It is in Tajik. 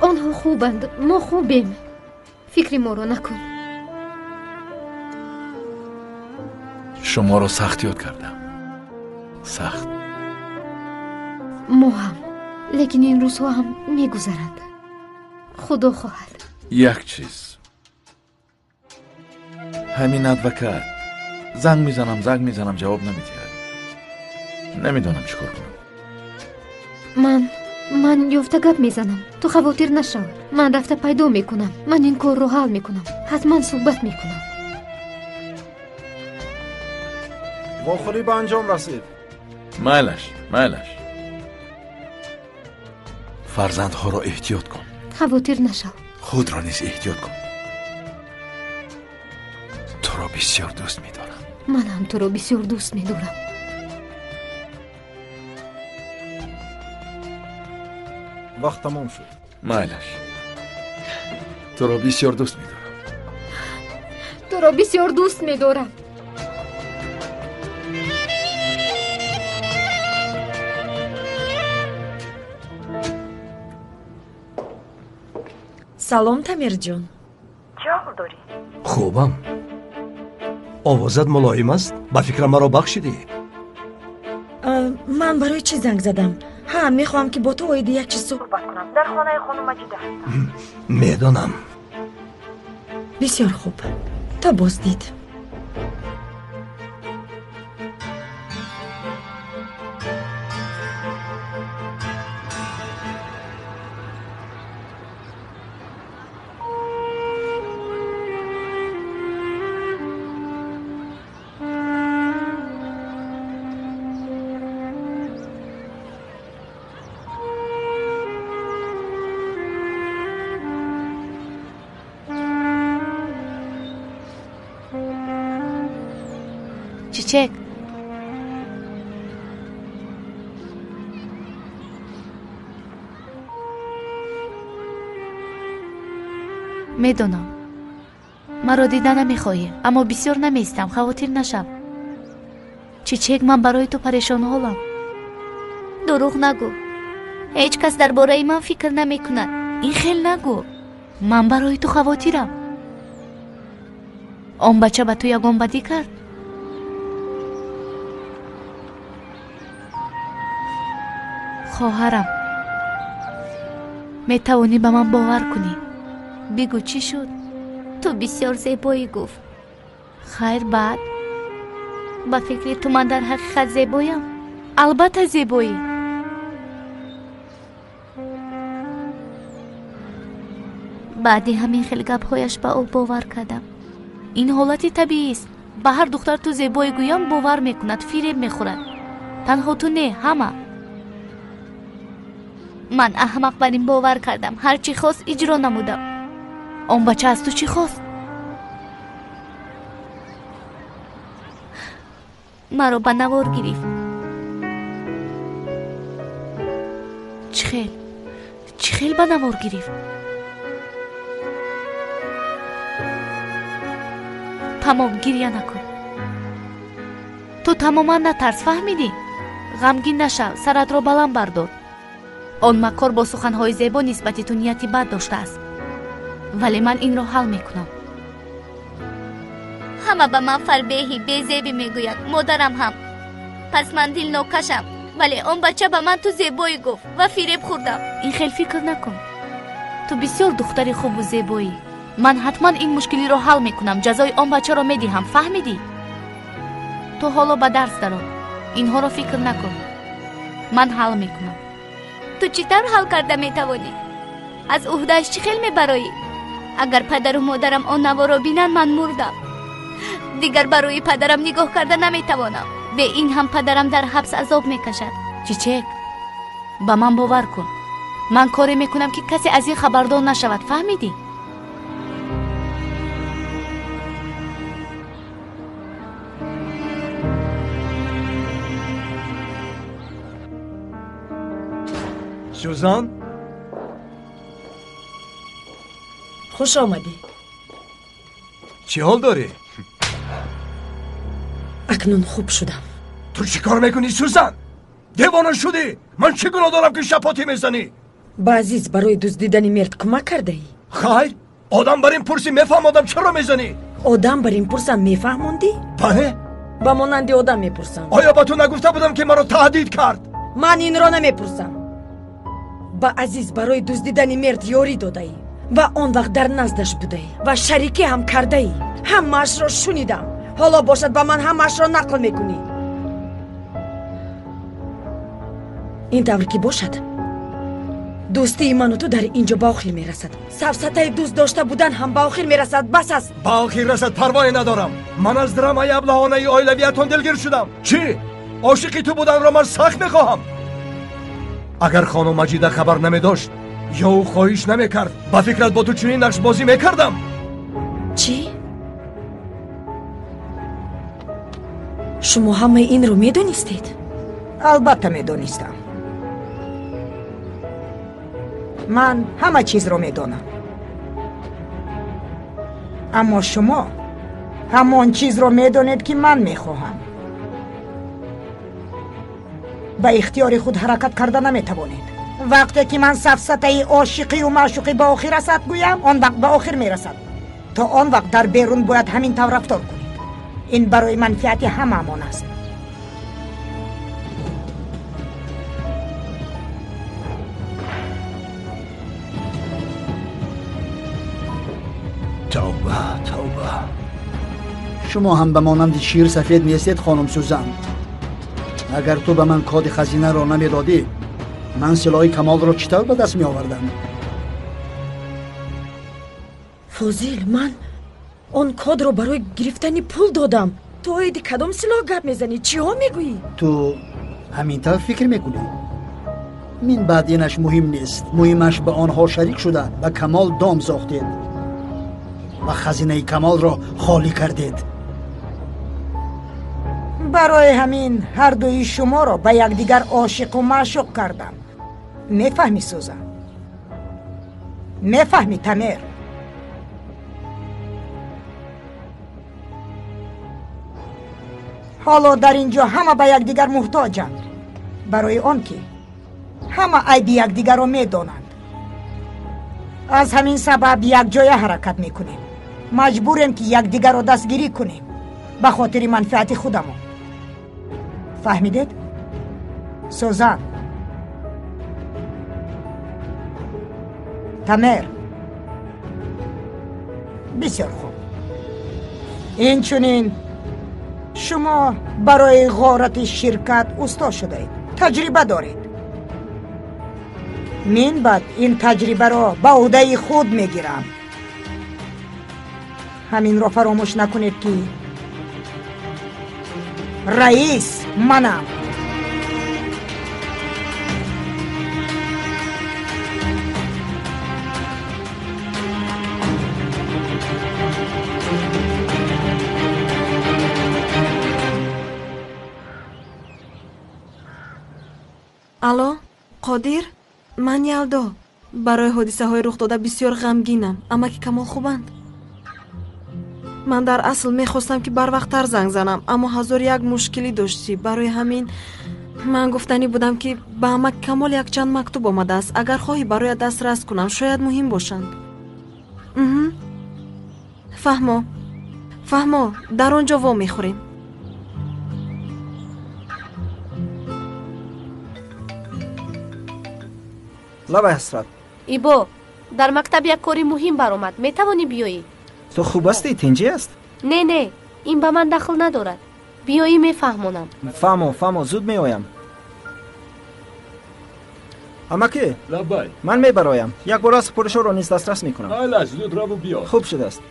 Онҳо хубанд, мо хубем. Фикри моро накун. Шуморо сахт ёд кардам. Сахт. Мо ҳам, лекин ин рӯзҳо ҳам мегузаранд. Худо хоҳад. Як чиз. Ҳамин адвокат. Занг мезанам, ҷавоб намедиҳад. Намедонам чӣ кор кунам. Ман ёфта гап мезанам. Ту хавотир нашав. Ман рафта пайдо мекунам. Ман ин корро ҳал мекунам. Ҳатман суҳбат мекунам. Вохӯрӣ ба анҷом расид. Майлаш, майлаш. Фарзандҳоро эҳтиёт кун. Хавотир нашав. Худро низ эҳтиёт кун. Туро бисёр дӯст медорам. Ман ҳам туро бисёр дӯст медорам. Вақт тамом шуд. Майлаш. Туро бисёр дӯст медорам. Туро бисёр дӯст медорам. Салом, Тамирҷон. Чӣ ҳол дорӣ? Хубам. Овозат мулоим аст? Ба фикрам маро бахшидӣ. Ман барои чӣ занг задам? Ҳа, мехоҳам ки бо ту оиди як чиз суҳбат кунам. Дар хонаи хонум Маҷида ҳастам. Медонам. Бисёр хуб. То боздид. Чичек. Медонам. Маро дида намехоҳӣ, аммо бисёр намеистам, хавотир нашав. Чичек, ман барои ту парешонҳолам. Дурӯғ нагӯ. Ҳеҷ кас дар бораи ман фикр намекунад. Ин хел нагӯ. Ман барои ту хавотирам. Он бача ба ту ягон бадӣ кард? Хоҳарам, метавонӣ ба ман бовар кунӣ? Бигӯ, чӣ шуд? Ту бисёр зебоӣ, гуфт. Хайр, баъд. Ба фикри ту ман дар ҳақиқат зебоям? Албатта зебоӣ. Баъди ҳамин хел гапҳояш ба ӯ бовар кардам. Ин ҳолати табиист. Ба ҳар духтар ту зебоӣ гӯям бовар мекунад, фиреб мехӯрад. Танҳо ту не, ҳама. Ман аҳмақ бар ин бовар кардам. Ҳар чӣ хост иҷро намудам. Он бача аз ту чӣ хост? Маро ба навор гирифт. Чӣ хел? Чӣ хел ба навор гирифт? Тамом, гиря накун. Ту тамоман натарс, фаҳмидӣ? Ғамгин нашав, саратро баланд бардор. Он маккор бо суханҳои зебо нисбати ту нияти бад доштааст. Вале ман инро ҳал мекунам. Ҳама ба ман фарбеҳӣ, безебӣ мегӯяд, модарам ҳам. Пас ман дилнокашам, вале он бача ба ман ту зебоӣ гуфт ва фиреб хӯрдам. Ин хел фикр накун. Ту бисёр духтари хубу зебоӣ. Ман ҳатман ин мушкилиро ҳал мекунам, ҷазои он бачаро медиҳам, фаҳмидӣ? Ту ҳоло ба дарс даро. Инҳоро фикр накун. Ман ҳал мекунам. Ту чӣ тавр ҳал карда метавонӣ? Аз уҳдааш чӣ хел мебароӣ? Агар падару модарам он наворо бинанд, ман мурдам. Дигар ба рӯи падарам нигоҳ карда наметавонам. Бе ин ҳам падарам дар ҳабс азоб мекашад. Чичек, ба ман бовар кун. Ман коре мекунам, ки касе аз ин хабардор нашавад, фаҳмидӣ? Сюзан? Хуш омадӣ. Чӣ ҳол дорӣ? Акнун хуб шудам. Ту чӣ кор мекунӣ, Сюзан? Девона шудӣ? Ман чӣ гуноҳ дорам, ки шапотӣ мезанӣ? Ба Азиз барои дуздидани мерд кӯмак кардаӣ? Хайр, одам бар ин пурсӣ мефаҳмодам, чаро мезанӣ? Одам бар ин пурсам мефаҳмондӣ? Бале. Ба монанди одам мепурсам. Оё ба ту нагуфта будам, ки маро таҳдид кард? Ман инро намепурсам. Ба Азиз барои дуздидани мерд ёрӣ додаӣ ва он вақт дар наздаш будаӣ ва шарикӣ ҳам кардаӣ. Ҳамаашро шунидам. Ҳоло бошад ба ман ҳамаашро нақл мекунӣ. Ин тавр ки бошад, дӯстии ману ту дар ин ҷо ба охир мерасад. Сафсатаи дӯст дошта будан ҳам ба охир мерасад. Бас аст. Ба охир расад, парвое надорам. Ман аз драмаи аблаҳонаи оилавиятон дилгир шудам. Чӣ? Ошиқи ту буданро ман сахт мехоҳам. Агар хонум Маҷида хабар намедошт ё ӯ хоҳиш намекард, ба фикрат бо ту чунин нақшбозӣ мекардам? Чӣ? Шумо ҳамаи инро медонистед? Албатта медонистам. Ман ҳама чизро медонам. Аммо шумо ҳамон чизро медонед, ки ман мехоҳам. Ба ихтиёри худ ҳаракат карда наметавонед. Вақте ки ман сафсатаи ошиқию маъшуқӣ ба охир расад гӯям, он вақт ба охир мерасад. То он вақт дар берун бояд ҳамин тавр рафтор кунед. Ин барои манфиати ҳамаамон аст. Тавба, тавба. Шумо ҳам ба монанди шир сафед нестед, хонум Сӯзан. Агар ту ба ман коди хазинаро намедодӣ, ман силоҳи Камолро чӣ тавр ба даст меовардам? Фозил, ман он кодро барои гирифтани пул додам. Ту оиди кадом силоҳ гап мезанӣ? Чиҳо мегӯӣ? Ту ҳамин тавр фикр мекунӣ? Мин баъд инаш муҳим нест. Муҳимаш ба онҳо шарик шуда ба Камол дом сохтед ва хазинаи Камолро холӣ кардед. Барои ҳамин ҳардуи шуморо ба якдигар ошиқу маъшуқ кардам. Мефаҳмӣ, Сӯзан? Мефаҳмӣ, Тамер? Ҳоло дар ин ҷо ҳама ба якдигар муҳтоҷанд, барои он ки ҳама айби якдигарро медонанд. Аз ҳамин сабаб якҷоя ҳаракат мекунем. Маҷбурем, ки якдигарро дастгирӣ кунем ба хотири манфиати худамон. Фаҳмидед, Сӯзан? Тамер, бисёр хуб. Инчунин шумо барои ғорати ширкат усто шудаед, таҷриба доред. Мин баъд ин таҷрибаро ба ӯҳдаи худ мегирам. Ҳаминро фаромӯш накунед, ки раис манам. Алло, Қодир, ман Ялдо. Барои ҳодисаҳои рухдода бисёр ғамгинам. Амаки Камол хубанд? Ман дар асл мехостам, ки барвақттар занг занам, аммо ҳазор як мушкилӣ доштӣ. Барои ҳамин ман гуфтанӣ будам, ки ба амаки Камол якчанд мактуб омадааст. Агар хоҳӣ бароят дастрас кунам, шояд муҳим бошанд. Фаҳмо, фаҳмо, дар он ҷо во мехӯрем. Лабай, ҳасрат. Ибо, дар мактаб як кори муҳим баромад. Метавонӣ биёӣ? Ту хуб ҳастӣ? Тинҷӣ аст? Не, не, ин ба ман дахл надорад. Биёӣ, мефаҳмонам. Фаҳмо, фаҳмо, зуд меоям. Амакӣ, лабай, ман мебароям. Якбора супоришҳоро низ дастрас мекунам. Айлаш, зуд раву биё. Хуб шудааст.